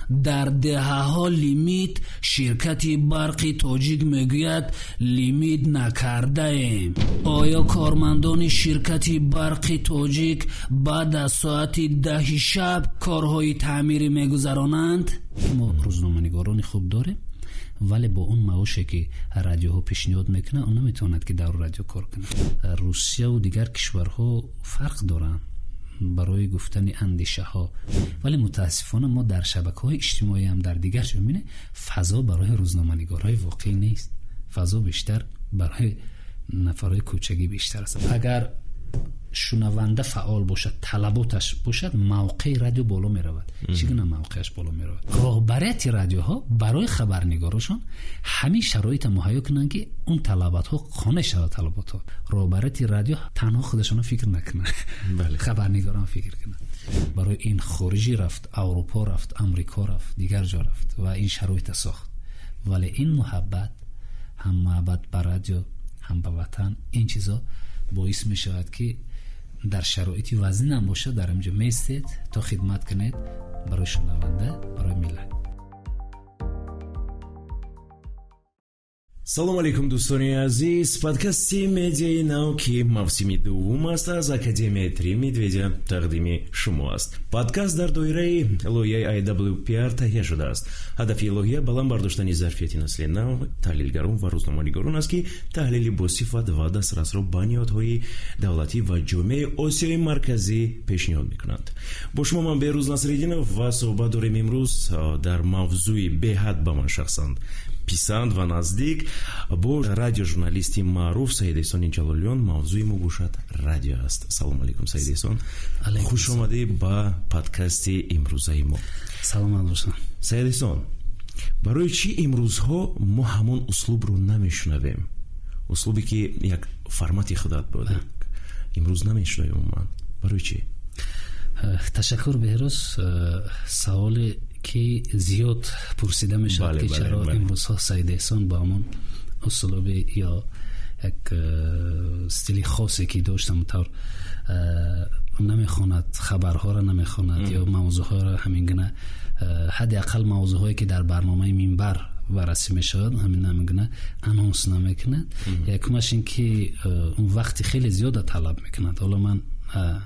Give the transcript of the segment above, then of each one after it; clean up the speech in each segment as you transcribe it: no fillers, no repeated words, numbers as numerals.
Дар деҳаҳо лимит, ширкати Барқи Тоҷик мегӯяд, лимит накардаем. Оё кормандони ширкати Барқи Тоҷик баъд аз соати 10 шаб корҳои таъмирӣ мегузаронанд? Мо рӯзноманигорони хуб дорем, вале бо он маоше ки радиоҳо пешниҳод мекунанд, он наметавонад ки дар радио кор кунад. Русия ва дигар кишварҳо фарқ доранд барои гуфтани андешаҳо, вале мутаассифона мо дар шабакаҳои иҷтимоӣ ҳам дар дигар ҷо мебинем, фазо барои рӯзноманигорҳои воқеӣ нест. Фазо бештар барои нафарҳои кӯчагӣ бештар аст. Агар шунаванда фаъол бошад, талаботаш бошад, мавқеи радио боло меравад. Чӣ гуна мавқеаш боло меравад? Роҳбарияти радиоҳо барои хабарнигорошон ҳамин шароитро муҳайё кунанд, ки он талаботҳо қонеъ шавад. Талаботҳо роҳбарияти радио танҳо худашонро фикр накунанд, хабарнигорон фикр кунанд. Барои ин хориҷӣ рафт, Аврупо рафт, Амрико рафт, дигар ҷо рафт ва ин шароитро сохт. Вале ин муҳаббат, ҳам муҳаббат ба радио, ҳам ба ватан, ин чизо боис мешавад, ки дар шароити вазнин ҳам бошад, дар инҷо меистед то хидмат кунед барои шунаванда, барои миллат. Салом алейкум, дӯстони азиз. Подкасти Медиаи Нав, ки мавсими дуввум аст, аз Академияи Три Медведя тақдими шумо аст. Подкаст дар доираи лоиҳаи IWPR таҳия шудааст. Ҳадафи лоиҳа баланд бардоштани зарфияти насли нав, таҳлилгарон ва рӯзноманигорон аст, ки таҳлили босифат ва дастрасро ба ниҳодҳои давлатӣ ва ҷомеаи Осиёи Марказӣ пешниҳод мекунанд. Бо шумо ман Беҳрӯз Насриддинов ва суҳбат дорем имрӯз дар мавзӯи беҳад ба ман шахсан писанд ва наздик бо радиожурналисти маъруф Саид Эҳсони Ҷалолиён. Мавзӯи мо бошад радио аст. Салом алейкум, Саид Эҳсон. Хуш омадӣ ба подкасти имрӯзаи мо. Саломат бошам. Саид Эҳсон, барои чӣ имрӯзҳо мо ҳамон услубро намешунавем? Услубе ки як формати худат буд, имрӯз намешунавем умуман. Барои чӣ? Ташаккур, Беҳрӯз. Саволе ки зиёд пурсида мешавад, ки чаро имрӯзҳо Саид Эҳсон бо ҳамон услуби ё як стили хосе ки дошт, ҳамонтавр намехонад, хабарҳоро намехонад ё мавзӯъҳоро ҳамин гуна, ҳадди ақал мавзӯъҳое ки дар барномаи Минбар баррасӣ мешавад, ҳамин гуна анонс намекунад. Якумаш ин ки он вақти хеле зиёда талаб мекунад. Ҳоло ман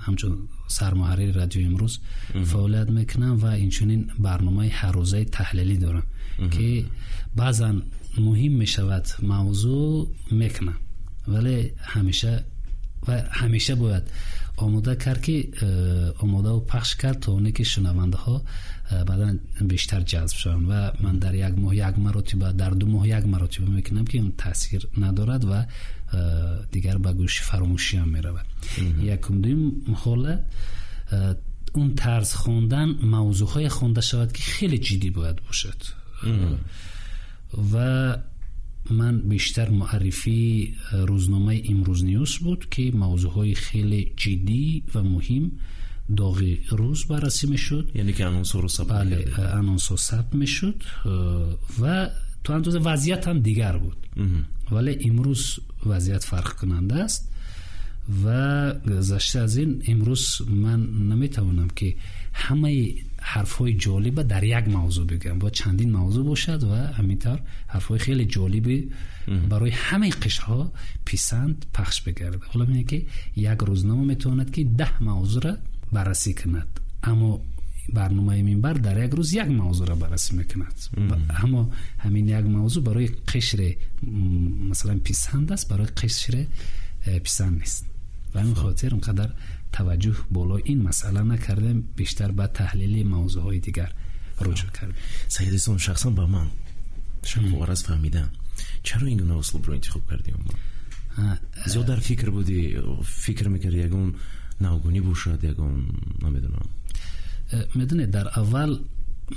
ҳамчун сармуҳаррири радиои имрӯз фаъолият мекунам ва инчунин барномаи ҳаррӯзаи таҳлилӣ дорам, ки баъзан муҳим мешавад, мавзӯъ мекунам, вале ҳамеша бояд омода кард, ки омодаву пахш кард, то оне ки шунавандаҳо баъдан бештар ҷазб шаванд. Ва ман дар як моҳ як маротиба, дар 2 моҳ як маротиба мекунам, ки он таъсир надорад ва дигар ба гӯши фаромӯшӣ ҳам меравад. Якум. Дуюм ҳолат, он тарз хондан, мавзӯъҳое хонда шавад, ки хеле ҷиддӣ бояд бошад. Ва ман бештар муаррифии рӯзномаи Имрӯз Ньюс буд, ки мавзӯъҳои хеле ҷиддӣ ва муҳим, доғи рӯз баррасӣ мешуд. Яъне ки анонсҳоро сабт бале, анонсҳо сабт мешуд ва то андоза вазъият ҳам дигар буд. Вале имрӯз вазъият фарқкунанда аст ва гузашта аз ин, имрӯз ман наметавонам, ки ҳамаи ҳарфҳои ҷолиба дар як мавзӯъ бигӯям. Бояд чандин мавзӯъ бошад ва ҳамин тавр ҳарфҳои хеле ҷолиби барои ҳамаи қишрҳо писанд пахш бигардад. Ҳоло бинед, ки як рӯзнома метавонад, ки 10 мавзӯъро баррасӣ кунад, аммо барномаи Минбар дар як рӯз як мавзӯъро баррасӣ мекунад. Аммо ҳамин як мавзӯъ барои қишре масалан писанд аст, барои қишре писанд нест. Ба ҳамин хотир он қадар таваҷҷӯҳ болои ин масъала накардем, бештар ба таҳлили мавзӯъҳои дигар руҷӯъ кардем. Саид Эҳсон, шахсан ба ман шавқовар аст фаҳмидан, чаро ин гуна услубро интихоб кардӣ умуман? Зиёд дар фикр будӣ, фикр мекардӣ ягон навгунӣ бошад, ягон намедонам? Медонед, дар аввал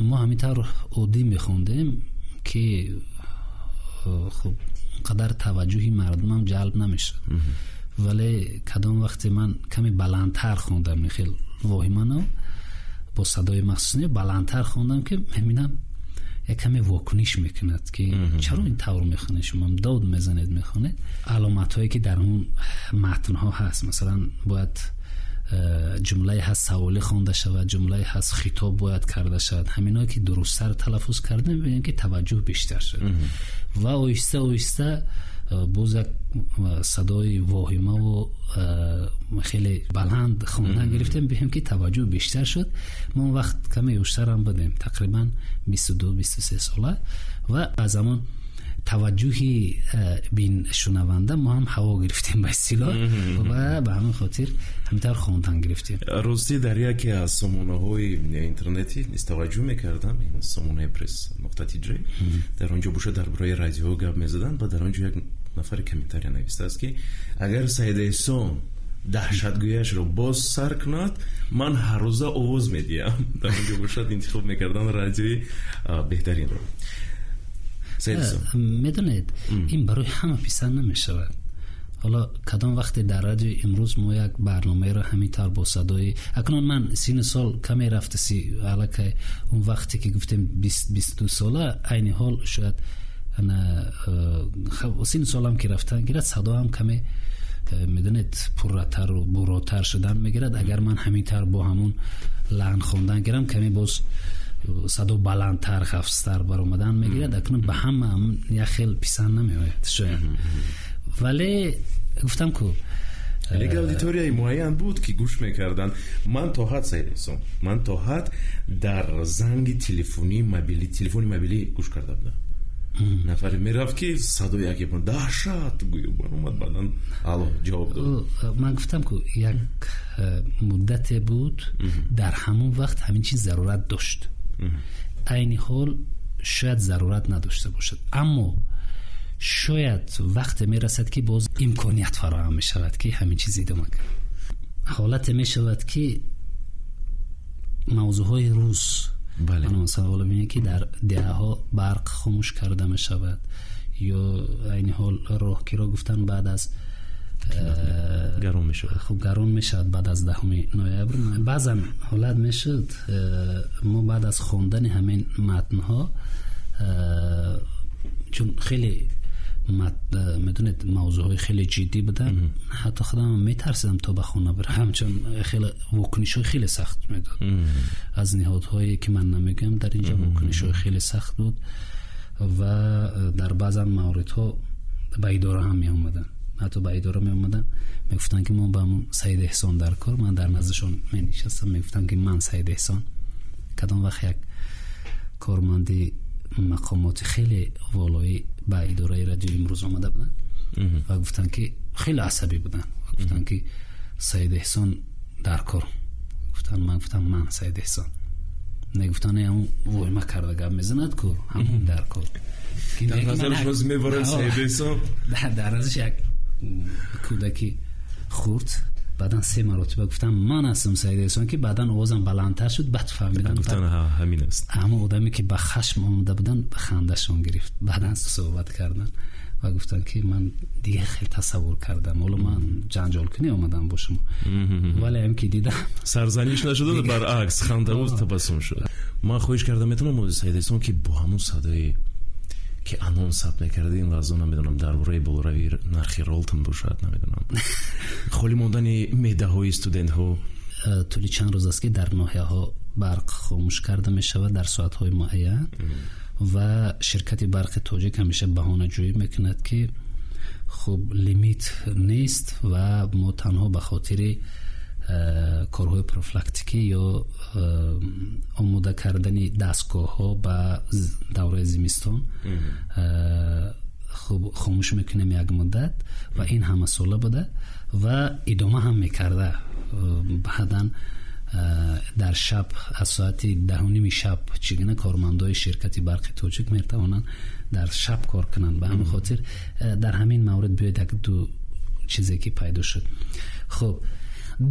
мо ҳамин тавр оддӣ мехондем, ки хуб қадар таваҷҷӯҳи мардумам ҷалб намешуд. Вале кадом вақте ман каме баландтар хондам, хеле воҳимана бо садои махсус баландтар хондам, ки мебинам як каме вокуниш мекунад, ки чаро ин тавр мехонед, шумо дод мезанед, мехонед. Аломатҳое ки дар он матнҳо ҳаст, масалан бояд Ҷумлае ҳаст, саволӣ хонда шавад, ҷумлае ҳаст, хитоб бояд карда шавад. Ҳаминое ки дурусттар талаффуз кардем, мебинем, ки таваҷҷӯҳ бештар шуд ва оҳиста оҳиста боз як садои воҳимаву хеле баланд хондан гирифтем, бинем, ки таваҷҷӯҳ бештар шуд. Мо он вақт каме ёштарам будем, тақрибан 22-23 сола, ва аз ҳамон таваҷҷӯҳи бин шунаванда мо ҳам ҳаво гирифтем, ба истилоҳ, ва ба ҳамин хотир ҳаминтавр хондан гирифтем. Ростӣ, дар яке аз сомонаҳои интернетӣ низ таваҷҷӯҳ мекардам, ин сомонаи пресс.tj. Дар он ҷо бошад, дар бораи радио гап мезаданд ва дар он ҷо як нафаре комментария навистааст, ки агар Саид Эҳсон даҳшатгӯяшро боз сар кунад, ман ҳаррӯза овоз медиҳам. Дар он ҷо бошад, интихоб мекарданд радиои беҳтаринро. Медонед, ин барои ҳама писанд намешавад. Ҳоло кадом вақте дар радиои имрӯз мо як барномаеро ҳамин тавр бо садои, акнун ман сину сол каме рафта, си аллакай, он вақте ки гуфтем 22 сола, айни ҳол шояд сину солам ки рафтан гирад, садоам каме медонед, пурратару буротар шудан мегирад. Агар ман ҳамин тавр бо ҳамун лаҳн хондан гирам, каме боз садо баландтар, ғафзтар баромадан мегирад. Акнун ба ҳама як хел писанд намеояд шояд, вале гуфтам ку. Лекин аудиторияи муайян буд, ки гӯш мекарданд. Ман то ҳад, Саид Эҳсон, ман то ҳад дар занги телефонии мобилӣ, телефони мобилӣ гӯш карда будам. Нафаре мерафт, ки садои яке даҳшат гӯё баромад, баъдан алло ҷавоб дод. Ман гуфтам ку, як муддате буд, дар ҳамон вақт ҳамин чиз зарурат дошт. Айни ҳол шояд зарурат надошта бошад, аммо шояд вақте мерасад, ки боз имконият фароҳам мешавад, ки ҳамин чиз идома кунад. Ҳолате мешавад, ки мавзӯъҳои рӯз, масалан, ҳоло бинед, ки дар деҳаҳо барқ хомӯш карда мешавад, ё айни ҳол роҳкиро гуфтан баъд аз гарон мешавад. Хуб, гарон мешавад баъд аз 10 ноябр. Баъзан ҳолат мешуд, мо баъд аз хондани ҳамин матнҳо, чун хеле, медонед, мавзӯъҳои хеле ҷиддӣ буданд, ҳатто худам метарсидам то ба хона бирам, чун хеле вокунишҳои хеле сахт медод аз ниҳодҳое, ки ман намегӯям дар инҷо. Вокунишҳои хеле сахт буд ва дар баъзан мавридҳо ба идора ҳам меомаданд, ҳатто ба идора меомаданд, мегуфтанд, ки мо ба Саид Эҳсон дар кор. Ман дар наздашон менишастам, мегуфтам, ки ман Саид Эҳсон. Кадом вақт як корманди мақомоти хеле волоӣ ба идораи радиои имрӯз омада буданд ва гуфтанд, ки хеле асабӣ буданд ва гуфтанд, ки Саид Эҳсон дар кор. Гуфтанд, ман гуфтам, ман Саид Эҳсон. Негуфтанд, ҳамун воҳима карда гап мезанад ку, ҳамун дар кор. Дар назараш боз мебарад Саид Эҳсон. Дар назараш як кӯдаки хурд. Баъдан се маротиба гуфтам, ман ҳастам Саид Эҳсон, ки баъдан овозам баландтар шуд, баъд фаҳмидам. Гуфтан, ҳамин аст. Ҳамон одаме, ки ба хашм омада буданд, ба хандашон гирифт. Баъдан суҳбат карданд ва гуфтанд, ки ман дигар хел тасаввур кардам, ҳоло ман ҷанҷолкунӣ омадам бо шумо, вале ҳам ки дидам. Сарзаниш нашуда, баръакс, хандаву табассум шуд. Ман хоҳиш карда метавонам, Саид Эҳсон, ки бо ҳамун садое, ки анонс сабт мекарда, ин лаҳза, намедонам, дар бораи болоравии нархи Ролтон бошад, намедонам, холӣ мондани меъдаҳои студентҳо. Тӯли чанд рӯз аст, ки дар ноҳияҳо барқ хомӯш карда мешавад дар соатҳои муайян ва ширкати барқи тоҷик ҳамеша баҳонаҷӯӣ мекунад, ки хуб, лимит нест ва мо танҳо ба хотири корҳои профилактикӣ ё омода кардани дастгоҳҳо ба давраи зимистон хуб, хомӯш мекунем як муддат. Ва ин ҳамасола буда ва идома ҳам мекарда. Баъдан дар шаб, аз соати 10:30 шаб, чӣ гуна кормандои ширкати барқи тоҷик метавонанд дар шаб кор кунанд? Ба ҳамин хотир дар ҳамин маврид биёед, як ду чизе ки пайдо шуд. Хуб,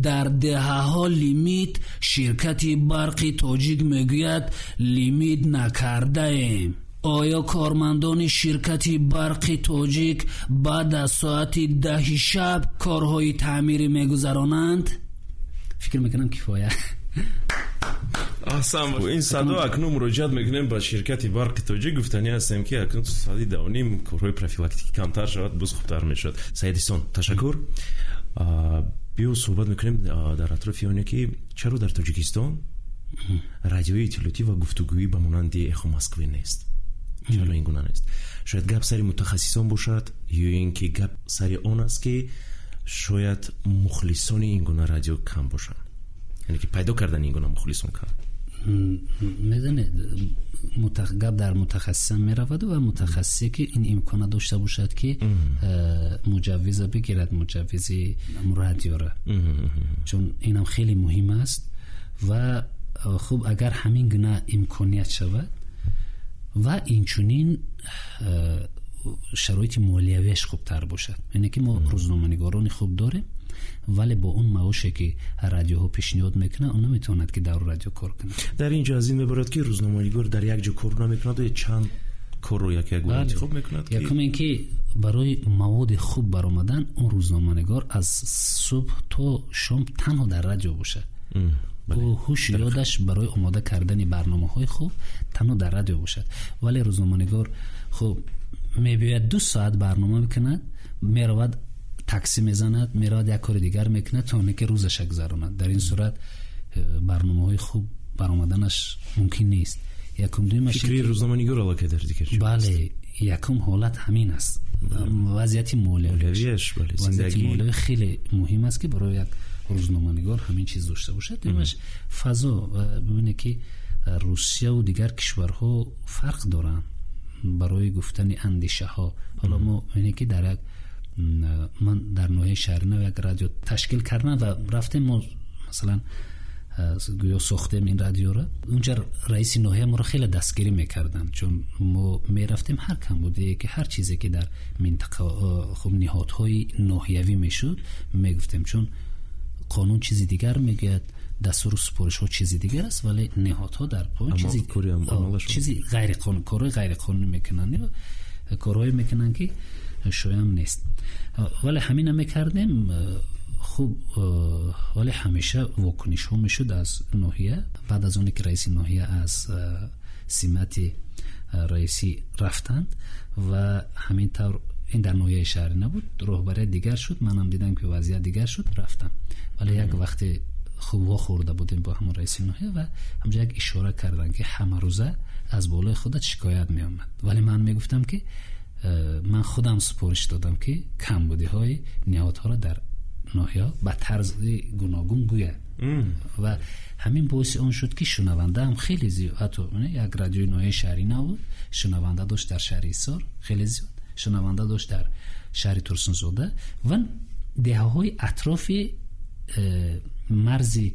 дар деҳаҳо лимит, ширкати барқи тоҷик мегӯяд, лимит накардаем. Оё кормандони ширкати барқи тоҷик баъд аз соати 10-и шаб корҳои таъмирӣ мегузаронанд? Фикр мекунам, кифоя. Аҳсан, ин садо. Акнун муроҷиат мекунем ба ширкати барқи тоҷик. Гуфтанӣ ҳастем, ки акнун соати 10:30 корҳои профилактикӣ камтар шавад, боз хубтар мешавад. Саид Эҳсон, ташаккур. Биё, суҳбат мекунем дар атрофи оне, ки чаро дар Тоҷикистон радиои иттилоотӣ ва гуфтугӯӣ ба монанди «Эхо Москвы» нест. Чаро ин гуна нест? Шояд гап сари мутахассисон бошад ё ин ки гап сари он аст, ки шояд мухлисони ин гуна радио кам бошанд, яъне ки пайдо кардани ин гуна мухлисон кам. Медонед, гап дар мутахассисан мераваду ва мутахассисе, ки ин имкона дошта бошад, ки муҷаввиза бигирад, муҷаввизи радиора, чун инам хеле муҳим аст. Ва хуб, агар ҳамин гуна имконият шавад ва инчунин шароити молиявиаш хубтар бошад, яъне ки мо рӯзноманигорони хуб дорем, вале бо он маоше, ки радиоҳо пешниҳод мекунанд, он наметавонад, ки дар радио кор кунад. Дар ин ҷо аз ин мебарад, ки рӯзноманигор дар як ҷо кор намекунад, чанд корро як як интихоб мекунад. Якум ин ки барои маводи хуб баромадан он рӯзноманигор аз субҳ то шом танҳо дар радио бошад, ӯ ҳуш ёдаш барои омода кардани барномаҳои хуб танҳо дар радио бошад. Вале рӯзноманигор хуб мебиёяд, 2 соат барнома мекунад, меравад, таксӣ мезанад, меравад, як кори дигар мекунад, то оне ки рӯзаша гузаронад. Дар ин сурат барномаҳои хуб баромаданаш мумкин нест. Якум. Дуюмаш, фикри рӯзноманигор аллакай дар дигар. Бале, якум ҳолат ҳамин аст, вазъияти молиявиаш. Вазъияти молиявӣ хеле муҳим аст, ки барои як рӯзноманигор ҳамин чиз дошта бошад. Дуюмаш фазо. Бибинед, ки Русияву дигар кишварҳо фарқ доранд барои гуфтани андешаҳо. Ҳоло мо бибинед, ки дар як ман дар ноҳияи Шаҳринав як радио ташкил кардам ва рафтем, мо масалан гӯё сохтем ин радиоро. Унҷа раиси ноҳия моро хеле дастгирӣ мекарданд, чун мо мерафтем, ҳар камбудие ки, ҳар чизе ки дар минтақа, хуб, ниҳодҳои ноҳиявӣ мешуд, мегуфтем, чун қонун чизи дигар мегӯяд, дастуру супоришҳо чизи дигар аст, вале ниҳодҳо дар поён чизи ғайриқонун, корҳои ғайриқонунӣ мекунанд, корҳое мекунанд, ки шоям нест. Вале ҳамина мекардем хуб, вале ҳамеша вокунишҳо мешуд аз ноҳия. Баъд аз оне ки раиси ноҳия аз симати раисӣ рафтанд ва ҳамин тавр ин дар ноҳияи шаҳрӣ набуд, роҳбарият дигар шуд, манам дидам, ки вазъият дигар шуд, рафтам. Вале як вақте хуб вохӯрда будем бо ҳамон раиси ноҳия ва ҳамҷа як ишора карданд, ки ҳамарӯза аз болои худат шикоят меомад, вале ман мегуфтам, ки ман худам супориш додам, ки камбудиҳои ниҳодҳоро дар ноҳия ба тарзи гуногун гӯяд. Ва ҳамин боиси он шуд, ки шунавандаам хеле зиёд, ҳатто як радиои ноҳияи шаҳрӣ набуд, шунаванда дошт дар шаҳри Ҳисор, хеле зиёд шунаванда дошт дар шаҳри Турсунзода ва деҳаҳои атрофи марзи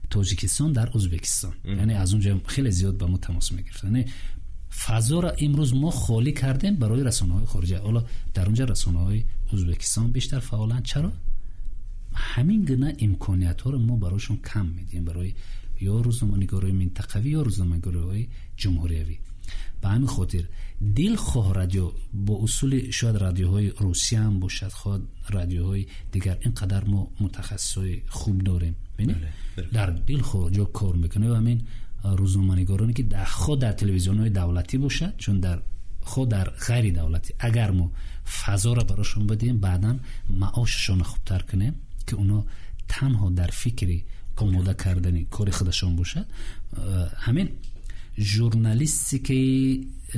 Тоҷикистон дар Ӯзбекистон, яъне аз он ҷо хеле зиёд ба мо тамос мегирифт. Яъне фазоро имрӯз мо холӣ кардем барои расонаҳои хориҷа. Ҳоло дар онҷа расонаҳои Ӯзбекистон бештар фаъоланд. Чаро ҳамин гуна имкониятҳоро мо барояшон кам медиҳем, барои ё рӯзноманигорҳои минтақавӣ, ё рӯзноманигорҳои ҷумҳуриявӣ? Ба ҳамин хотир дилхоҳ радио бо усули шояд радиоҳои Русия ҳам бошад, хоҳ радиоҳои дигар, ин қадар мо мутахассисҳои хуб дорем, дар дилхоҳ ҷо кор мекунем. Ҳамин рӯзноманигороне, ки хоҳ дар телевизионҳои давлатӣ бошад, чун дар хоҳ дар ғайри давлатӣ, агар мо фазоро барошон бидиҳем, баъдан маошашонро хубтар кунем, ки оно танҳо дар фикри омода кардани кори худашон бошад. Ҳамин журналисте ки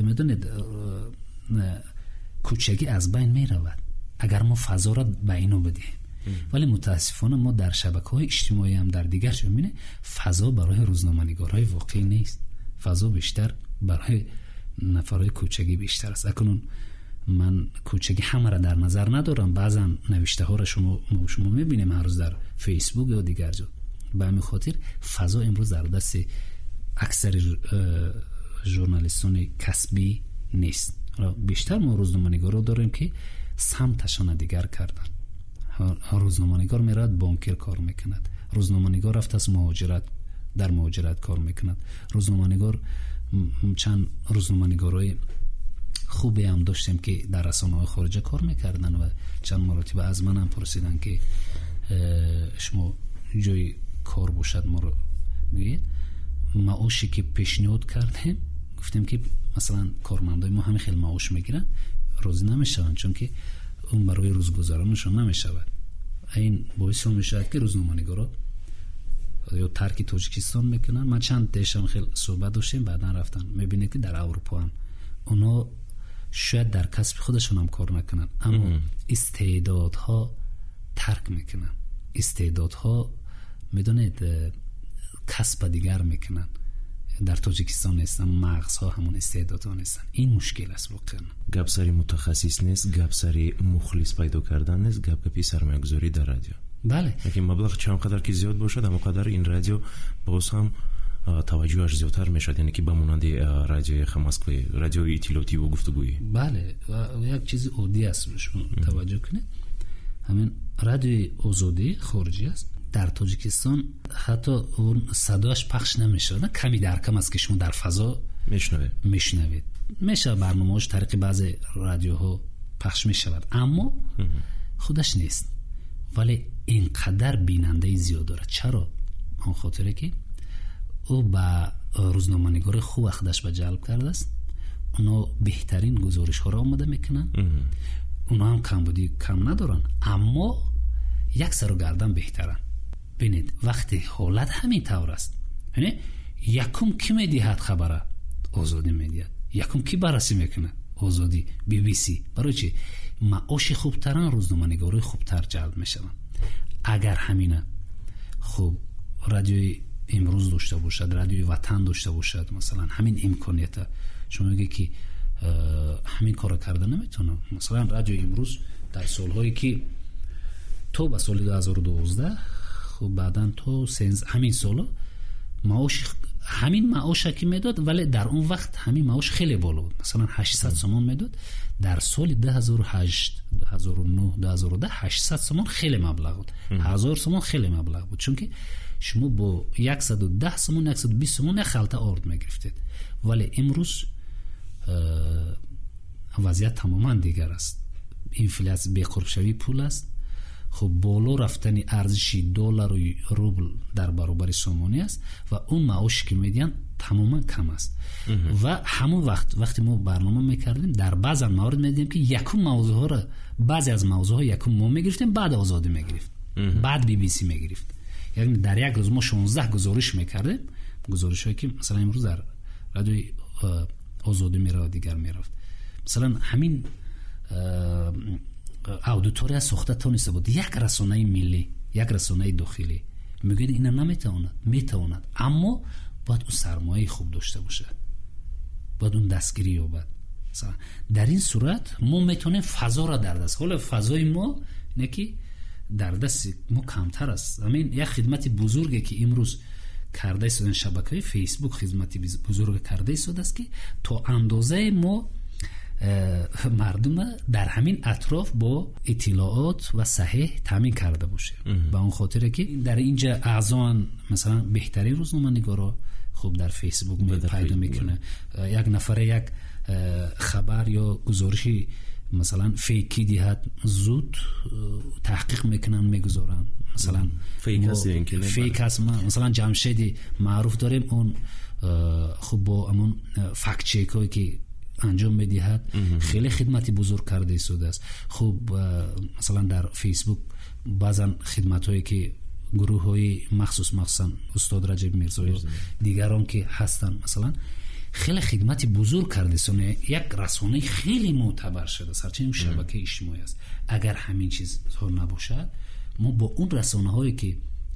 медонед, кӯчагӣ аз байн меравад, агар мо фазоро ба ино бидиҳем. Вале мутаассифона мо дар шабакаҳои иҷтимоиам, дар дигар ҷо мебинем, фазо барои рӯзноманигорҳои воқеӣ нест, фазо бештар барои нафарҳои кӯчагӣ бештар аст. Акнун ман кӯчагӣ ҳамаро дар назар надорам, баъзан навиштаҳоро шумо мебинем ҳар рӯз дар Фейсбук ё дигар ҷо. Ба ҳамин хотир фазо имрӯз дар дасти аксари журналистони касбӣ нест. Бештар мо рӯзноманигорро дорем, ки самташона дигар карданд. Рӯзноманигор меравад, бонкир кор мекунад, рӯзноманигор рафтааст муҳоҷират, дар муҳоҷират кор мекунад. Рӯзноманигор, чанд рӯзноманигорҳои хубе ҳам доштем, ки дар расонаҳои хориҷа кор мекарданд ва чанд маротиба аз манам пурсиданд, ки шумо ҷои кор бошад, моро гӯед. Маоше ки пешниҳод кардем, гуфтем, ки масалан кормандои мо ҳамин хел маош мегиранд, розӣ намешаванд, чунки он барои рӯзгузаронашон намешавад. Ин боиси он мешавад, ки рӯзноманигоро ё тарки Тоҷикистон мекунанд. Ман чанд дешам хел суҳбат доштем, баъдан рафтан, мебинед, ки дар Аврупоам онҳо шояд дар касби худашонам кор накунанд, аммо истеъдодҳо тарк мекунанд. Истеъдодҳо, медонед, касба дигар мекунанд, дар Тоҷикистон нестанд, мағзҳо, ҳамон истеъдодҳо нестанд. Ин мушкил аст воқеан. Гап сари мутахассис нест, гап сари мухлис пайдо кардан нест, гап гапи сармоягузорӣ дар радио. Бале. Лекин маблағ чанд қадар ки зиёд бошад, ҳамон қадар ин радио боз ҳам таваҷҷӯҳаш зиёдтар мешавад, яъне ки ба монанди радиои Эхо Москвы, радиои иттилоотиву гуфтугӯӣ. Бале, як чизи оддӣ аст, шумо таваҷҷӯҳ кунед, ҳамин Радиои Озодӣ хориҷӣ аст, дар Тоҷикистон ҳатто он садояш пахш намешавад, ками дар кам аст, ки шумо дар фазо мешунавед. Мешунавед. Мешавад, барномаҳош тариқи баъзе радиоҳо пахш мешавад, аммо худаш нест, вале ин қадар бинандаи зиёд дорад. Чаро? Он хотире ки ӯ ба рӯзноманигори хуб худаш ба ҷалб кардааст, онҳо беҳтарин гузоришҳоро омода мекунанд. Онҳо ҳам камбудӣ кам надоранд, аммо як сару гардан беҳтаранд. Бинед, вақте ҳолат ҳамин тавр аст, якум кӣ медиҳад хабара? Озодӣ медиҳад. Якум кӣ баррасӣ мекунад? Озодӣ, BBC. Барои чи? Маоши хубтаран, рӯзноманигорои хубтар ҷалб мешаванд. Агар ҳамина хуб Радиои Имрӯз дошта бошад, Радиои Ватан дошта бошад, масалан, ҳамин имконията, шумо мегӯед, ки ҳамин корро карда наметавонам. Масалан, Радиои Имрӯз дар солҳое ки то ба соли 2012, хуб, баъдан то ҳамин соло маоши, ҳамин маоша ки медод, вале дар он вақт ҳамин маош хеле боло буд, масалан, 800 сомон медод. Дар соли 2008, 2009, 2010 800 сомон хеле маблағ буд, 1000 сомон хеле маблағ буд, чунки шумо бо 110 сомон, 120 сомон як халта орд мегирифтед. Вале имрӯз вазъият тамоман дигар аст. Инфляция, беқурбшавии пул аст, хуб, боло рафтани арзиши доллару рубл дар баробари сомонӣ аст ва он маоше ки медиҳанд, тамоман кам аст. Ва ҳамон вақт, вақте мо барнома мекардем, дар баъзан маврид медидем, ки якум мавзӯъҳоро, баъзе аз мавзӯъҳо якум мо мегирифтем, баъд Озодӣ мегирифт, баъд BBC мегирифт. Яъне дар як рӯз мо 16 гузориш мекардем, гузоришҳое ки масалан имрӯз дар Радиои Озодӣ меравад, дигар мерафт. Масалан, ҳамин аудитория сохта тониста буд як расонаи миллӣ, як расонаи дохилӣ. Мегӯяд, ина наметавонад? Метавонад, аммо бояд ӯ сармояи хуб дошта бошад, бояд он дастгирӣ ёбад. Дар ин сурат мо метавонем фазоро дар даст, ҳоло фазои мо не ки дар дасти мо камтар аст. Ҳамин як хидмати бузурге ки имрӯз карда истодан шабакаи Фейсбук, хидмати бузурге карда истодааст, ки то андозаи мо мардума дар ҳамин атроф бо иттилоот ва саҳеҳ таъмин карда бошем, ба он хотире ки дар инҷа аъзоан, масалан, беҳтарин рӯзноманигоро хуб дар Фейсбук пайдо мекунад. Як нафаре як хабар ё гузориши, масалан, фейкӣ диҳад, зуд таҳқиқ мекунанд, мегузоранд. Масалан, фейк аст. Масалан, Ҷамшеди маъруф дорем, он хуб бо ҳамон фактчекҳое ки анҷом медиҳад, хеле хидмати бузург карда истодааст. Хуб, масалан, дар Фейсбук баъзан хидматҳое ки гурӯҳҳои махсус, махсусан устод Раҷаб Мирзоев, дигарон ки ҳастанд, масалан, хеле хидмати бузург карда истода, як расонаи хеле мӯътабар шудааст, ҳарчанд шабакаи иҷтимоӣ аст. Агар ҳамин чизҳо набошад, мо бо он расонаҳое ки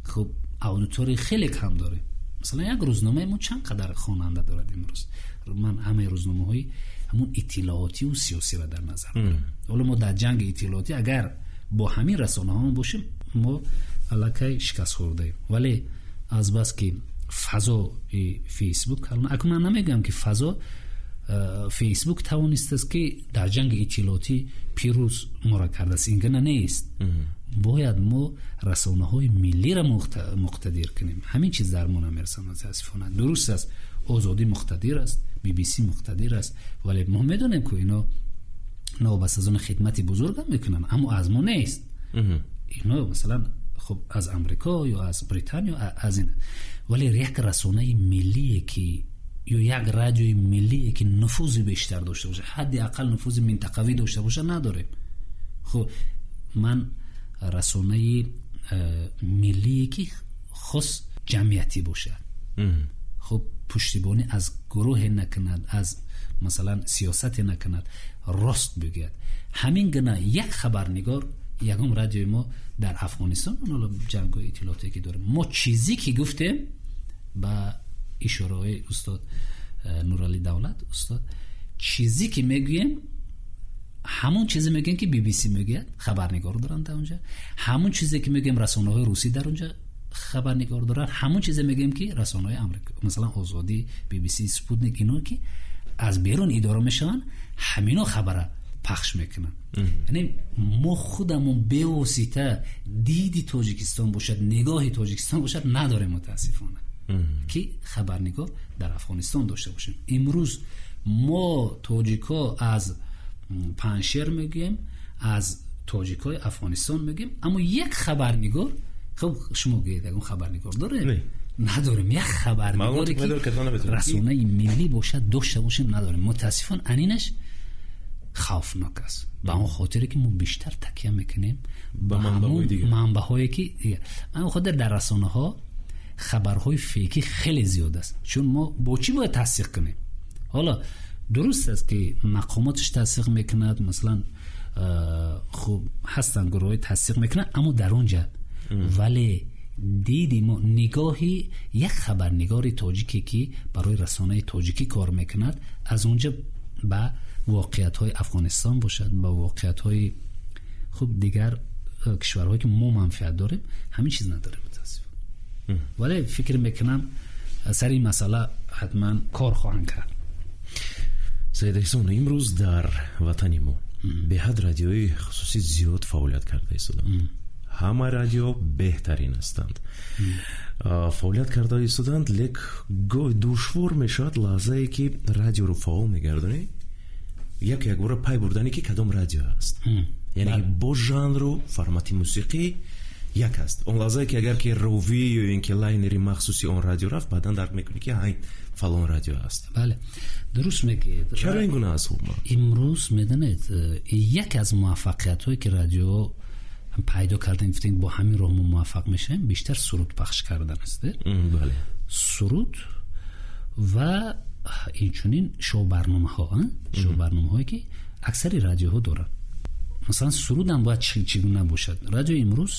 хуб аудиторияи хеле кам дорем, масалан, як рӯзномаи мо чанд қадар хонанда дорад имрӯз? Ман ҳамаи рӯзномаҳои ҳамун иттилоотиву сиёсиро дар назар дорам. Ҳоло мо дар ҷанги иттилоотӣ агар бо ҳамин расонаҳо бошем, мо аллакай шикаст хӯрдаем. Вале азбаски фазои Фейсбук, акун ман намегӯям, ки фазо Фейсбук тавонистааст, ки дар ҷанги иттилоотӣ пирӯз моро кардааст, ин гуна нест. Бояд мо расонаҳои миллиро муқтадир кунем. Ҳамин чиз дар мо намерасад, мутаассифона. Дуруст аст, Озодӣ муқтадир аст, BBC муқтадир аст, вале мо медонем, ки ино новобаста аз он хидмати бузургам мекунанд, аммо аз мо нест. Ино, масалан, хуб, аз Амрико ё аз Британия, аз ин. Вале як расонаи миллие ки ё як радиои миллие ки нуфузи бештар дошта бошад, ҳадди ақал нуфузи минтақавӣ дошта бошад, надорем. Хуб, ман Расонаи миллие, ки хос ҷамъиятӣ бошад, хуб, пуштибонӣ аз гурӯҳе накунад, аз масалан сиёсате накунад, рост бигӯяд. Ҳамин гуна як хабарнигор ягон радиои мо дар Афғонистон, ҳоло ҷангҳои иттилоотие ки дорем, мо чизе ки гуфтем ба ишораҳои устод Нуралӣ Давлат, устод, чизе ки мегӯем, ҳамон чизе мегӯем, ки BBC мегӯяд, хабарнигор доранд дар онҷа. Ҳамон чизе ки мегӯем, расонаҳои русӣ дар онҷа хабарнигор доранд. Ҳамон чизе мегӯем, ки расонаҳои Амрико, масалан Озодӣ, BBC, Спутник, ино ки аз берун идора мешаванд, ҳамино хабара пахш мекунанд. Яъне мо худамон бевосита диди Тоҷикистон бошад, нигоҳи Тоҷикистон бошад, надорем, мутаассифона, ки хабарнигор дар Афғонистон дошта бошем. Имрӯз мо тоҷикҳо аз Панҷшер мегӯем, аз тоҷикҳои Афғонистон мегӯем, аммо як хабарнигор, хуб, шумо гӯед, ягон хабарнигор дорем? Надорем. Як хабарнигоре ки расонаи миллӣ бошад, дошта бошем, надорем, мутаассифона. Анинаш хавфнок аст, ба он хотире ки мо бештар такя мекунем ба манбаъҳое ки он хотир дар расонаҳо хабарҳои фейкӣ хеле зиёд аст, чун мо бо чӣ бояд тасдиқ кунем? Ҳоло дуруст аст, ки мақомоташ тасдиқ мекунад, масалан, хуб, ҳастанд гурӯҳҳои тасдиқ мекунанд, аммо дар он ҷа, вале диди мо, нигоҳи як хабарнигори тоҷике, ки барои расонаи тоҷикӣ кор мекунад, аз он ҷа ба воқеиятҳои Афғонистон бошад, ба воқеиятҳои, хуб, дигар кишварҳое ки мо манфиат дорем, ҳамин чиз надорем, мутаассифона. Вале фикр мекунам, сари ин масъала ҳатман кор хоҳанд кард. Саид Эҳсон, имрӯз дар ватани мо беҳад радиои хусусӣ зиёд фаъолият карда истоданд. Ҳама радио беҳтарин ҳастанд, фаъолият карда истоданд, лек гоҳ душвор мешавад, лаҳзае ки радиоро фаъол мегардонӣ, як якбора пай бурдане, ки кадом радио аст, яъне бо жанру формати мусиқӣ як аст. Он лаҳзае ки агар ки ровӣ ё ин ки лайнери махсуси он радио рафт, баъдан дарк мекунӣ, ки ҳай, фалон радио аст. Бале, дуруст мегӯед. Чаро ин гуна аст? Имрӯз, медонед, яке аз муваффақиятҳое ки радио пайдо кардем, гуфтем, бо ҳамин роҳ мо муваффақ мешавем, бештар суруд пахш кардан аст. Бале. Суруд ва инчунин шоу-барномаҳо, шоу-барномаҳое ки аксари радиоҳо доранд. Масалан, сурудам бояд чӣ гуна бошад? Радио имрӯз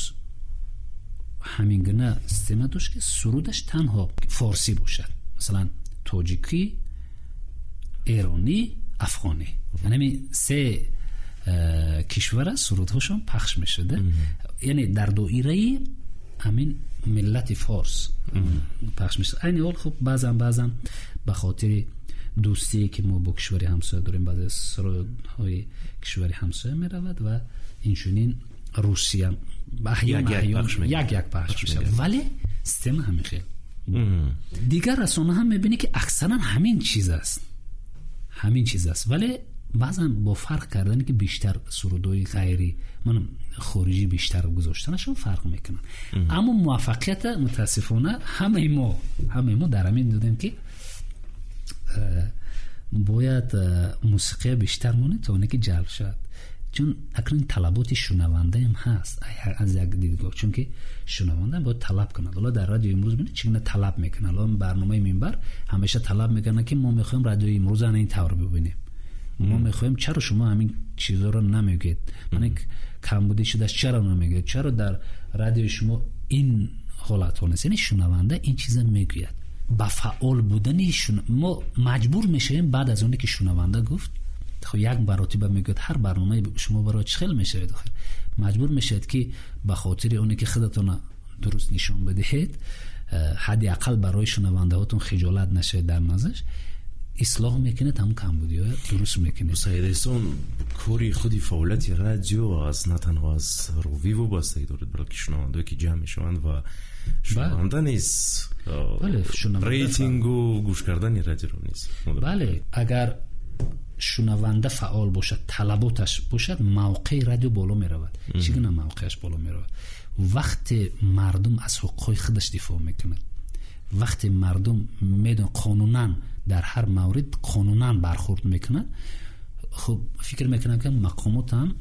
ҳамин гуна система дошт, ки сурудаш танҳо форсӣ бошад, масалан, тоҷикӣ, эронӣ, афғонӣ, яъне се кишвара сурудҳошон пахш мешуда, яъне дар доираи ҳамин миллати форс пахш мешуд. Айни ҳол, хуб, баъзан ба хотири дӯстие ки мо бо кишвари ҳамсоя дорем, баъзе сурудҳои кишвари ҳамсоя меравад ва инчунин Русия як як пахш мешавад, вале система ҳамин хел. Дигар расона ҳам мебинӣ, ки аксаран ҳамин чиз аст, ҳамин чиз аст, вале баъзан бо фарқ кардане, ки бештар сурудҳои ғайри ман хориҷӣ бештар гузоштанашон фарқ мекунанд. Аммо муваффақията, мутаассифона, ҳамаи мо дар ҳамин додем, ки бояд мусиқия бештар монед, то оне ки ҷалб шавад, чун акнун талаботи шунавандаам ҳаст аз як дидгоҳ, чунки шунаванда бояд талаб кунад. Ҳоло дар радио имрӯз бинед, чӣ гуна талаб мекунад. Ҳоло барномаи Минбар ҳамеша талаб мекунад, ки мо мехоҳем радиои имрӯз ана ин тавр бибинем, мо мехоҳем, чаро шумо ҳамин чизҳоро намегӯед, мана камбудӣ шудааст, чаро намегӯед, чаро дар радиои шумо ин ҳолатҳо нест? Яъне шунаванда ин чиза мегӯяд. Ба фаъол будани мо маҷбур мешавем. Баъд аз оне ки шунаванда гуфт, як маротиба мегӯяд, ҳар барномаи шумо барои чӣ хел мешавед, охир маҷбур мешавед, ки ба хотири оне ки худатона дуруст нишон бидиҳед, ҳадди ақал барои шунавандаҳотон хиҷолат нашавед, дар назаш ислоҳ мекунед, ҳамон камбудиҳоя дуруст мекунед. Саид Эҳсон, кори худи фаъолияти радио аз на танҳо аз ровӣ вобастагӣ дорад, балки шунавандаое ки ҷамъ мешаванд ва шунаванда низ рейтингу гӯш кардани радиоро низ. Бале, агар шунаванда фаъол бошад, талаботаш бошад, мавқеи радио боло меравад. Чӣ гуна мавқеаш боло меравад? Вақте мардум аз ҳуқуқҳои худаш дифоъ мекунад, вақте мардум медон, қонунан дар ҳар маврид қонунан бархӯрд мекунад. Хуб, фикр мекунам, ки мақомот ҳам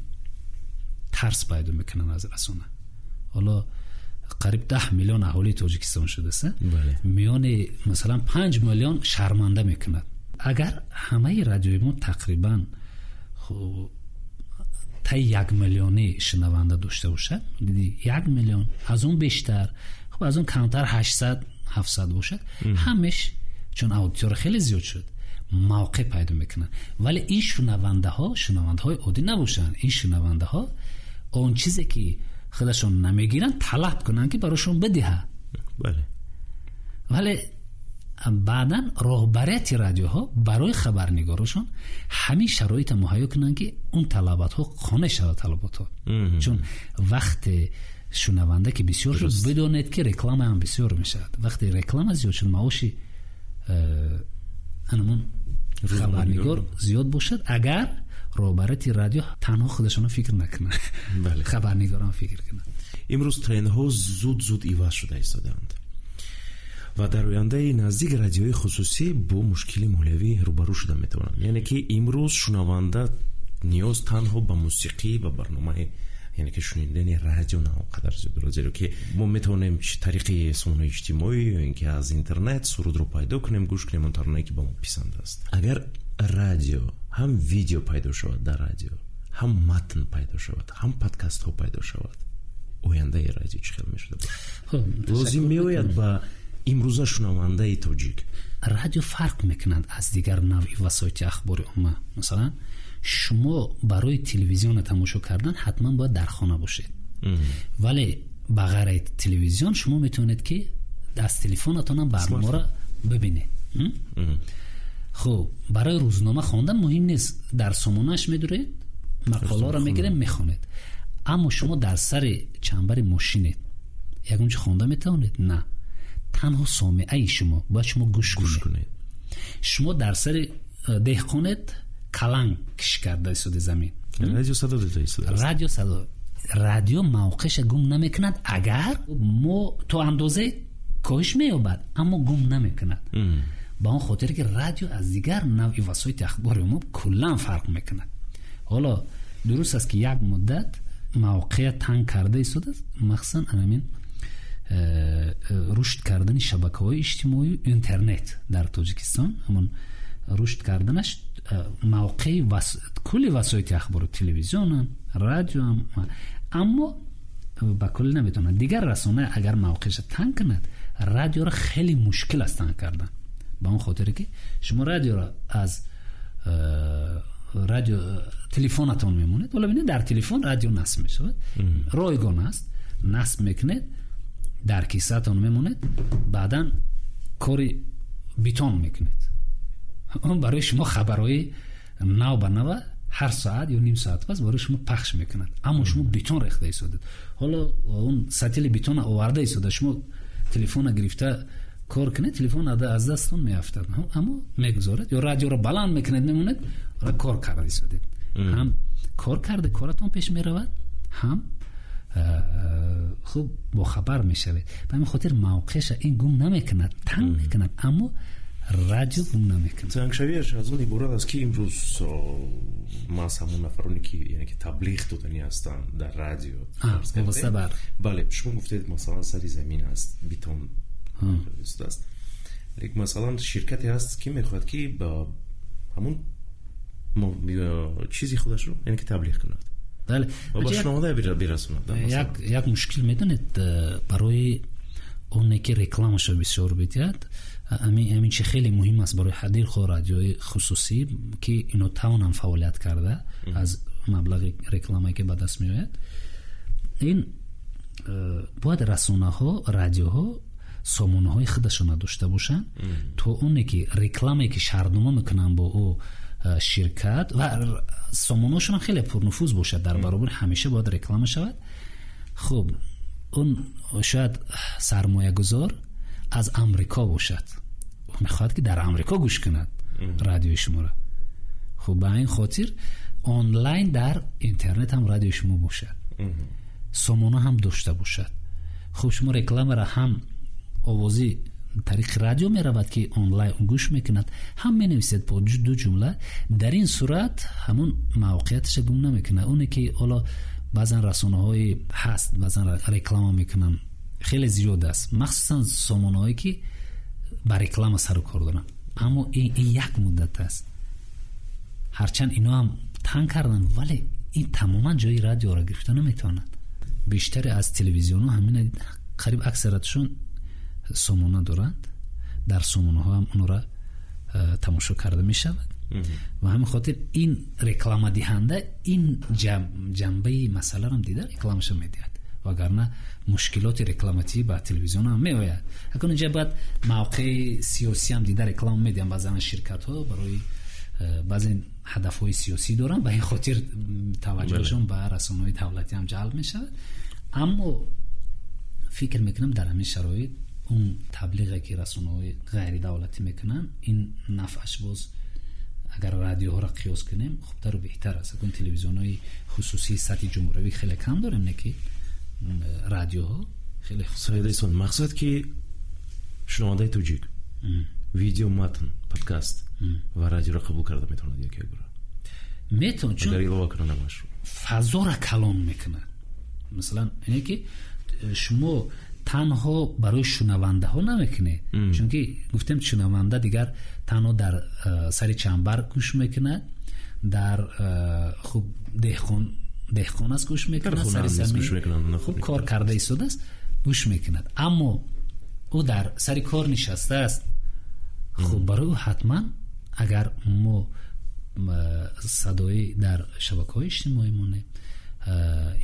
Тарс пайдо мекунанд аз расона. Ҳоло қариб 10 миллион аҳолии Тоҷикистон шудааст, миёни масалан 5 миллион шарманда мекунад. Агар ҳамаи радиои мо тақрибан таи 1 миллионӣ шунаванда дошта бошад, 1 миллион, аз он бештар, хуб, аз он камтар, 800, 700 бошад, ҳамеш чун аудитория хеле зиёд шуд, мавқеъ пайдо мекунанд. Вале ин шунавандаҳо шунавандаҳои оддӣ набошанд. Ин шунавандаҳо он чизе ки худашон намегиранд, талаб кунанд, ки барошон бидиҳад. Вале баъдан роҳбарияти радиоҳо барои хабарнигорошон ҳамин шароита муҳайё кунанд, ки он талаботҳо қонеъ шавад, талаботҳо. Чун вақте шунаванда ки бисёр шуд, бидонед, ки реклама ҳам бисёр мешавад. Вақте реклама зиёд шуд, маоши анамон хабарнигор зиёд бошад. Агар роҳбарияти радио танҳо худашона фикр накунад, хабарнигорам фикр кунад. Имрӯз трендҳо зуд зуд иваз шуда истодаанд ва дар ояндаи наздик радиои хусусӣ бо мушкили молиявӣ рӯбарӯ шуда метавонанд. Яъне ки имрӯз шунаванда ниёз танҳо ба мусиқӣ ва барномаи, яъне ки шунидани радио на он қадар зиёд дорад, зеро ки мо метавонем тариқи сомонаи иҷтимоӣ ё ин ки аз интернет сурудро пайдо кунем, гӯш кунем он таронае, ки ба мо писанд аст. Агар радио ҳам видео пайдо шавад, дар радио ҳам матн пайдо шавад, ҳам подкастҳо пайдо шавад, ояндаи радио чӣ хел мешуда бошад? Лозим меояд ба имрӯза шунавандаи тоҷик? Радио фарқ мекунад аз дигар навъи васоити ахбори омма. Масалан, шумо барои телевизионро тамошо кардан ҳатман бояд дар хона бошед, вале ба ғайри телевизион шумо метавонед, ки аз телефонатонам барномаро бибинед. Хуб, барои рӯзнома хондан муҳим нест, дар сомонааш медуред, мақоларо мегиред, мехонед. Аммо шумо дар сари чамбари мошинед, ягон чи хонда метавонед? На, танҳо сомеаи шумо бояд шумо гӯш кунед. Шумо дар сари деҳқонед, каланг киш карда истоди замин. Радио садо дода истодааст. Радио садо. Радио мавқеъша гум намекунад. Агар мо то андозае коҳиш меёбад, аммо гум намекунад, ба он хотире ки радио аз дигар навъи васоити ахбори мо куллан фарқ мекунад. Ҳоло дуруст аст, ки як муддат мавқеа танг карда истодааст, махсусан анамин рушд кардани шабакаҳои иҷтимоию интернет дар Тоҷикистон, ҳамон рушд карданаш мавқеи кулли васоити ахбору телевизионам, радиоам, аммо ба куллӣ наметавонад. Дигар расона агар мавқеаша танг кунад, радиоро хеле мушкил аст танг кардан, ба он хотире ки шумо радиоро аз радио телефонатон мемонед. Ҳоло бинед, дар телефон радио насб мешавад, ройгон аст, насб мекунед, дар кисаатон мемонед, баъдан кори битон мекунед, он барои шумо хабарҳои нав ба нава ҳар соат ё ним соат пас барои шумо пахш мекунад. Аммо шумо битон рехта истодед, ҳоло он сатили битона оварда истода, шумо телефона гирифта кор кунед, телефон аз дастон меафтад, аммо мегузоред ё радиоро баланд мекунед, мемонед, кор карда истодед. Ҳам кор карда коратон пеш меравад, ҳам хуб бохабар мешавед. Ба ҳамин хотир мавқеаша ин гум намекунад, танг мекунад, аммо радио гум намекунад. Тангшавиаш аз он иборат аст, ки имрӯз маҳз ҳамон нафароне, ки яъне ки таблиғ доданӣ ҳастанд дар радио. Бале, шумо гуфтед, масалан, сари замин аст, битон аст, лек масалан ширкате ҳаст, ки мехоҳад, ки ба ҳамон чизи худашро, яъне ки таблиғ кунад ва ба шунаванда бирасонад. Як мушкил медонед, барои оне ки рекламаша бисёр бидиҳад, ҳамин чи хеле муҳим аст барои дилхоҳ радиои хусусӣ, ки ино тавонанд фаъолият карда аз маблағи рекламае, ки ба даст меояд. Ин бояд расонаҳо, радиоҳо сомонаҳои худашона дошта бошанд, то оне ки рекламае, ки шартнома мекунанд бо ӯ ширкат, ва сомонаҳошон хеле пурнуфуз бошад, дар баробари ҳамеша бояд реклама шавад. Хуб, он шояд сармоягузор аз Амрико бошад, мехоҳад, ки дар Амрико гӯш кунад радиои шуморо. Хуб, ба ин хотир онлайн дар интернет ҳам радиои шумо бошад, сомона ҳам дошта бошад. Хуб, шумо рекламаро ҳам овозӣ тариқи радио меравад, ки онлайн гӯш мекунад, ҳам менависед бо ду ҷумла. Дар ин сурат ҳамон мавқеияташа гум намекунад. Оне ки ҳоло Баъзан расонаҳои ҳаст, баъзан реклама мекунанд, хеле зиёд аст, махсусан сомонаҳое, ки ба реклама сару кор доранд. Аммо ин як муддат аст. Ҳарчанд ино ҳам танг карданд, вале ин тамоман ҷои радиоро гирифта наметавонад. Бештаре аз телевизионҳо ҳамин, қариб аксариятшон сомона доранд. Дар сомонаҳо ҳам онро тамошо карда мешавад. Ва ҳамин хотир ин рекламадиҳанда ин ҷанбаи масъаларам дида, рекламаша медиҳад, вагарна мушкилоти рекламативӣ ба телевизион ҳам меояд. Акун инҷа бояд мавқеи сиёсиам дида реклама медиҳанд. Баъзан ширкатҳо барои баъзе ҳадафҳои сиёсӣ доранд, ба ин хотир таваҷҷӯҳшон ба расонаҳои давлатӣ ҳам ҷалб мешавад. Аммо фикр мекунам, дар ҳамин шароит он таблиғе, ки расонаҳои ғайридавлатӣ мекунанд, ин нафъаш боз, агар радиоҳоро қиёс кунем, хубтару беҳтар аст. Акун телевизионҳои хусусии сатҳи ҷумҳуравӣ хеле кам дорем, не ки радиоҳо хеле. Саид, мақсад, ки шунавандаи тоҷик видео, матн, подкаст ва радиоро қабул карда метавонад як як бора? Метавон, чун агар илова кунам ҳамашро. Фазоро калон мекунад. Масалан, ине ки шумо танҳо барои шунавандаҳо намекунед, чунки гуфтем, шунаванда дигар танҳо дар сари чамбар гӯш мекунад, дар хуб деҳқон аст, гӯш мекунад, сари замин хуб кор карда истодааст, гӯш мекунад. Аммо ӯ дар сари кор нишастааст. Хуб, барои ӯ ҳатман агар мо садоӣ дар шабакаҳои иҷтимоӣ монем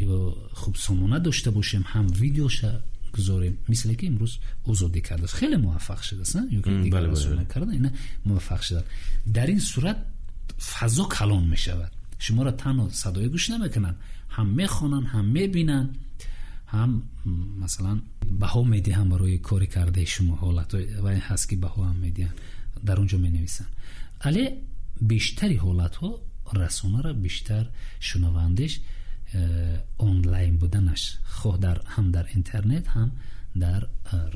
ё хуб сомона дошта бошем, ҳам видеоша гузорем, мисле ки имрӯз Озодӣ кардааст, хеле муваффақ шудааст, карда ина муваффақ шуданд. Дар ин сурат фазо калон мешавад. Шуморо танҳо садоӣ гӯш намекунанд, ҳам мехонанд, ҳам мебинанд, ҳам масалан баҳо медиҳанд барои кори кардаи шумо. Ҳолатҳо ҳаст, ки баҳо ҳам медиҳанд, дар он ҷо менависанд. Але бештари ҳолатҳо расонаро бештар шунавандеш онлайн буданаш, хоҳ дар ҳам дар интернет, ҳам дар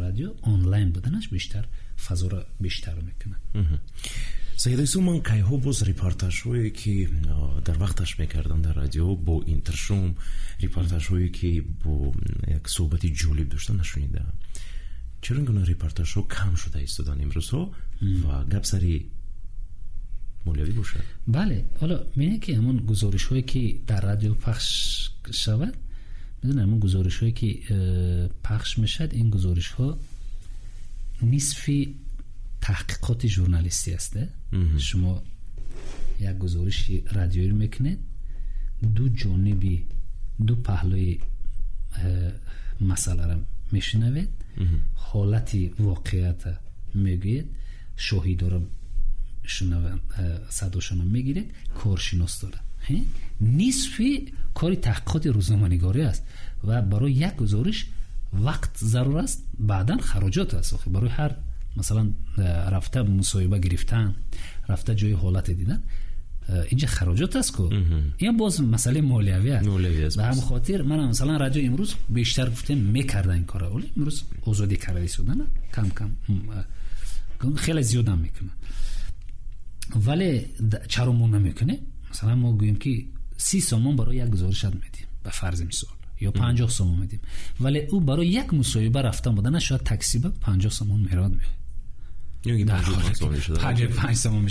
радио онлайн буданаш бештар фазоро бештар мекунад. Саид Исо, ман кайҳо боз репортажҳое, ки дар вақташ мекардам дар радио, бо интершум, репортажҳое, ки бо як суҳбати ҷолиб дошта, нашунидаам. Чаро ин гуна репортажҳо кам шуда истоданд имрӯзҳо ва гап сари молиявӣ бошад? Бале, ҳоло мебинед, ки ҳамон гузоришҳое, ки дар радио пахш шавад, медонед, ҳамон гузоришҳое, ки пахш мешавад, ин гузоришҳо нисфи таҳқиқоти журналистӣ аст. Шумо як гузориши радиоӣ мекунед, ду ҷониби, ду паҳлӯи масъаларо мешунавед, ҳолати воқеията мегӯед, шоҳидоро садошонро мегиред, коршинос дорад. Нисфи кори таҳқиқоти рӯзноманигорӣ аст ва барои як гузориш вақт зарур аст, баъдан хароҷот аст. Барои ҳар масалан рафта мусоҳиба гирифтан, рафта ҷои ҳолате дидан, инҷа хароҷот аст ку. Ин боз масъалаи молиявӣ аст. Ба ҳамин хотир ман масалан радио имрӯз бештар, гуфтем, мекарда ин кора, вале имрӯз Озодӣ карда истодана, кам кам, хеле зиёдам мекунад. Вале чаро мо намекунем? Масалан, мо гӯем, ки 30 сомон барои як гузоришат медиҳем, ба фарзи мисол, ё 50 сомон медиҳем, вале ӯ барои як мусоҳиба рафтан будана шояд такси ба 50 сомон меравад, меояд. 55 сомон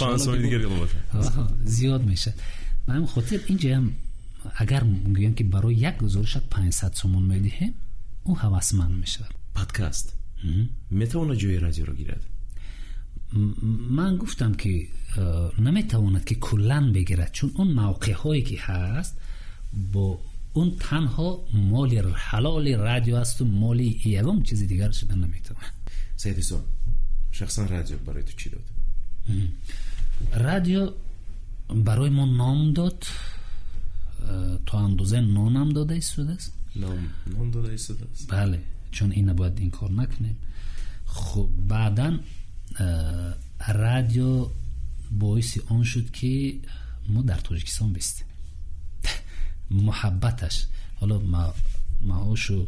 зиёд мешавад. Ба ҳамин хотир инҷаам агар гӯем, ки барои як гузоришат 500 сомон медиҳем, ӯ ҳавасманд мешавад. Подкаст метавонад ҷои радиоро гирад? Ман гуфтам, ки наметавонад, ки куллан бигирад, чун он мавқеъҳое, ки ҳаст, бо он танҳо моли ҳалоли радио асту моли ягон чизи дигар шуда наметавонад. Саид Исо, шахсан радио барои ту чӣ дод? Радио барои мо ном дод, то андоза нонам дода истодааст. Нон дода истодааст. Бале, чун ина бояд инкор накунем. Хуб, баъдан радио боиси он шуд, ки мо дар Тоҷикистон бистем. Муҳаббаташ, ҳоло маошу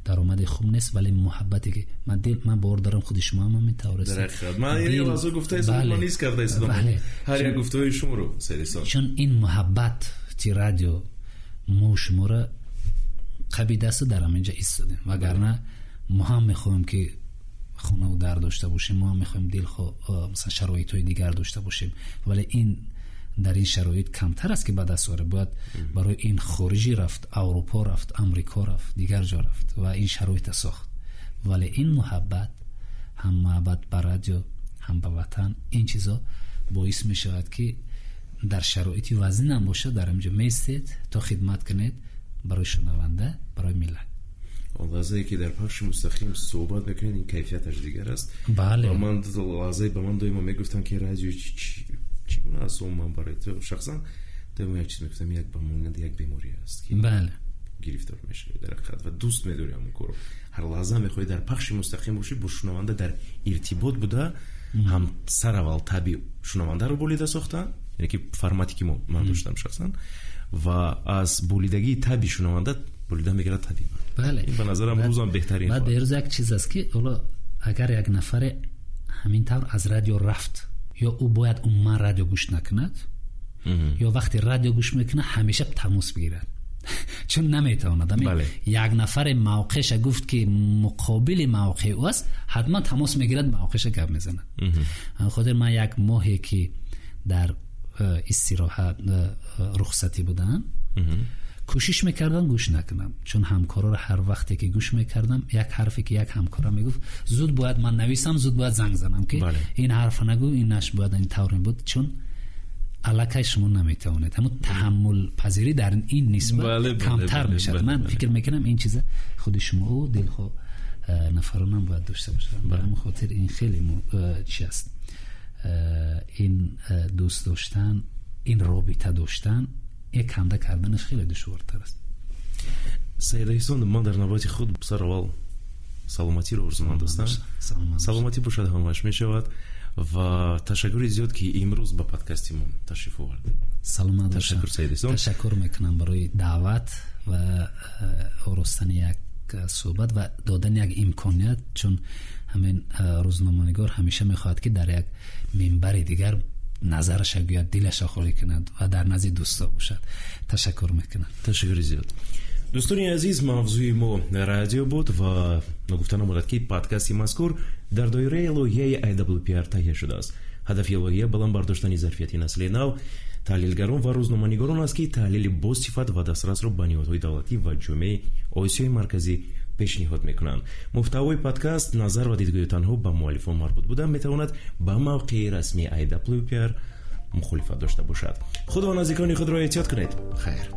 даромади хуб нест, вале муҳаббате, ки ман дил, ман бовар дорам, худи шумо ҳам ҳамин тавр. Ман ин лаҳза гуфта истодам, ман низ карда истодам ҳар як гуфтаҳои шуморо, Саид Исо. Чун ин муҳаббати радио мо шуморо Қабидасту дар ҳаминҷа истодем, вагарна мо ҳам мехоҳем, ки хонаву дар дошта бошем, мо ҳам мехоҳем дилхоҳ, масалан, шароитҳои дигар дошта бошем, вале ин дар ин шароит камтар аст, ки ба даст орад. Бояд барои ин хориҷӣ рафт, Аврупо рафт, Амрико рафт, дигар ҷо рафт ва ин шароита сохт. Вале ин муҳаббат, ҳам муҳаббат ба радио, ҳам ба ватан, ин чизо боис мешавад, ки дар шароити вазнин ҳам бошад, дар ҳаминҷо меистед то хидмат кунед барои шунаванда, барои миллат. Он лаҳзае, ки дар пахши мустақим суҳбат мекунед, ин кайфияташ дигар аст. Бале. Ва ман лаҳзае ба ман доимо мегуфтам, ки радио чӣ гуна аст. Ман барои ту шахсан доимо як чиз мегуфтам: як ба монанди як беморӣ аст, ки гирифтор мешавӣ дар ҳақиқат ва дӯст медорӣ ҳамон корро. Ҳар лаҳза мехоҳӣ дар пахши мустақим бошӣ, бо шунаванда дар иртибот буда, ҳам сараввал таби шунавандаро болида сохта, яъне ки формате ки ман доштам шахсан, ва аз болидагии таби шунаванда болида мегирад таби ман. Ин ба назарам рӯзам беҳтарин. Баъд берӯз як чиз аст, ки ҳоло агар як нафаре ҳамин тавр аз радио рафт, ё ӯ бояд умуман радио гӯш накунад, ё вақте радио гӯш мекунад, ҳамеша тамос бигирад, чун наметавонад. Як нафаре мавқеъша гуфт, ки муқобили мавқеи ӯ аст, ҳатман тамос мегирад, мавқеъша гап мезанад. Хотир ман як моҳе, ки дар истироҳат, рухсатӣ будам, кӯшиш мекардам гӯш накунам, чун ҳамкорро ҳар вақте ки гӯш мекардам, як ҳарфе ки як ҳамкора мегуфт, зуд бояд ман нависам, зуд бояд занг занам, ки ин ҳарфа нагӯ, ин наш бояд ин тавр мебуд, чун аллакай шумо наметавонед, ҳамун таҳаммулпазирӣ дар ин нисбат камтар мешавад. Ман фикр мекунам, ин чиза худи шумо дилхоҳ нафаронам бояд дошта бошад. Ба ҳамин хотир ин хеле чи аст, ин дӯст доштан, ин робита доштан, як канда карданаш хеле душвортар аст. Саид Эҳсон, ман дар навбати худ сараввал саломатиро орзуманд ҳастам. Саломатӣ бошад, ҳамааш мешавад. Ва ташаккури зиёд, ки имрӯз ба подкасти мо ташриф овардед. Саломат. Ташаккур, Саид Эҳсон. Ташаккур мекунам барои даъват ва оростани як суҳбат ва додани як имконият, чун ҳамин рӯзноманигор ҳамеша мехоҳад, ки дар як минбари дигар назараша гӯяд, дилаша холӣ кунад ва дар назди дӯсто бошад. Ташаккур мекунам. Ташаккури зиёд. Дӯстони азиз, мавзӯи мо радио буд ва ногуфта намонад, ки подкасти мазкур дар доираи лоиҳаи IWPR таҳия шудааст. Ҳадафи лоиҳа баланд бардоштани зарфияти насли нав, таҳлилгарон ва рӯзноманигорон аст, ки таҳлили босифат ва дастрасро ба ниҳодҳои давлатӣ ва ҷомеаи Осиёи Марказӣ пешниҳод мекунанд. Муҳтавои подкаст назар ва дидгоҳи танҳо ба муаллифон марбут буда, метавонад ба мавқеи расмии IWPR мухолифат дошта бошад. Худ ва наздикони худро эҳтиёт кунед. Хайр.